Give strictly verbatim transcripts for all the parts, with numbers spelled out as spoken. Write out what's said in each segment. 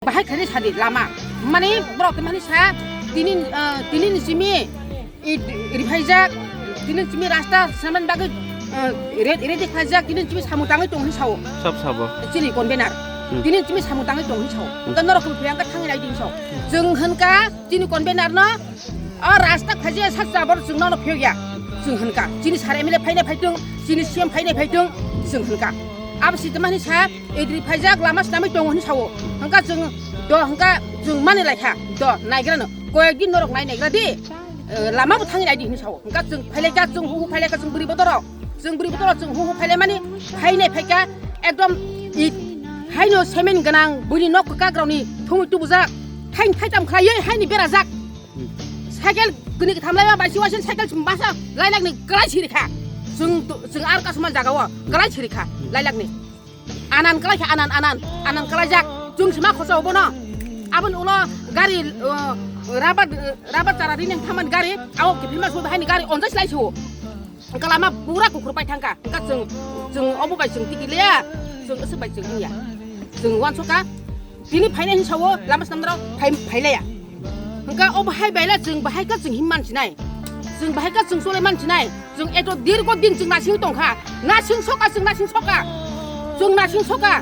Bahai khaidi sadi lama. Mani borok mani sa tini, ah, tini ni simi i riphai jak, tini ni simi rasta saman bagwi, ah, re-, ready khlai jak, tini ni simi samung tangwi tong hinwi sao. Sab sabo. Chini convener. Hmm. Tini ni simi samung tangwi tong hinwi sao. Hmm. Hwnkhe norok khe phiyang khe thangwi nai di hinwi sao. Chwng hwnkha chini convener no, o rasta khaidi sak chabor chwng nono phiyok ya. Chwng hwnkha chini sar M L A phainai phaitung, chini C M phainai phaitung, chwng hwnkha. Abo si tama hinwi sa, idri phaijak lama swnamwi tongo hinwi sao. Hwnkha chwng do, hwnkha chwng mani laikha do, naigrano koyek din norok nai naigra di, eh, lama bo thangwi nai di hinwi sao. Hwnkha chwng phailaikha, chwng huhu phailaikha, chwng bwrwi bodorok, chwng bwrwi bodorok chwng huhu phailaimani phainai phaikha ekdom i haino cement gwnang buini nok kwkakrokni thumwi tubujak, thain thaitam khlaiwi haini berajak. Cycle kini kitham laiba bai siwa sen cycle masa lailak ni kwlai siri kha. Chwng to, chwng ar kasma jaga o kwlai siri kha lailak ni. Anan kwlai kha, anan, anan, anan kwlai jak. Chwng sima khosa obo no. Aboni ulo gari, uh, rubber, rubber chara rini thaman gari, awo kiphilma soi bahai ni gari onjai slai sio. Hwnkha lama pura kukhur pai thangkha. Hwnkha chwng, chwng obo bai chwng tiki leya, chwng aswk bai chwng wngya. Chwng uansukha, tini phainai hinwi sao, lama swnamnarok phai, phailaya. Hwnkha obo hai baila chwng bahai kha chwng him mansinai. Chwng bahai kha chwng cholai mansinai. Chwng eto dirgo din chwng nasing tongkha. Nasing soka, chwng nasing soka. Chwng nasing soka.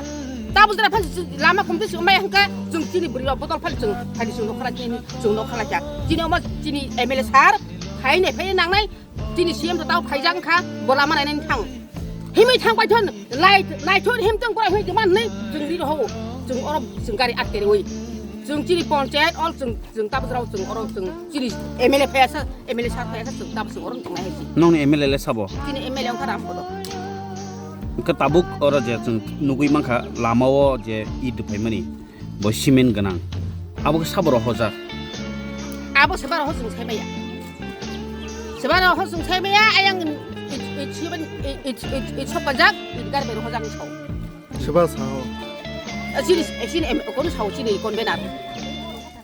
Tabuk jora phai chwng lama kumtwi chwng maya hwnkha chwng chini bwrwi rok bodol phai chwng phai chwng nokha lai chini chwng nokha lai kha. Chini omo chini M L A sir phainai phainai nangnai. Chini C M to tao phaijak wngkha, bo lama nainani thang. Himwi thang paithon, lai, laithon himtong borai hwnwi demand hwnwi chwng ri rohao. Chwng oro chwng gari atte riwi. Chwng chini panchayat all chwng, chwng tabuk rao chwng oro chwng chini M L A phayasa, M L A sir phayasa chwng tabuk chwng oro chwng nai hai si. Nongni M L A le sabo? Chini M L A wngkha Rampodo. Wngkha tabuk oro je chwng nugwi mankha lama o je i duphaimani. Bo cement gwnang. Abo khe saboro hojak. Abo sebaro hojak sai maya. Sebaro hojak sai maya, ayang it, it, it, it, it, it, it sokajak, it gar beru hojak ni sao. Seba sao. Sini, sini em, kono sao sini convener.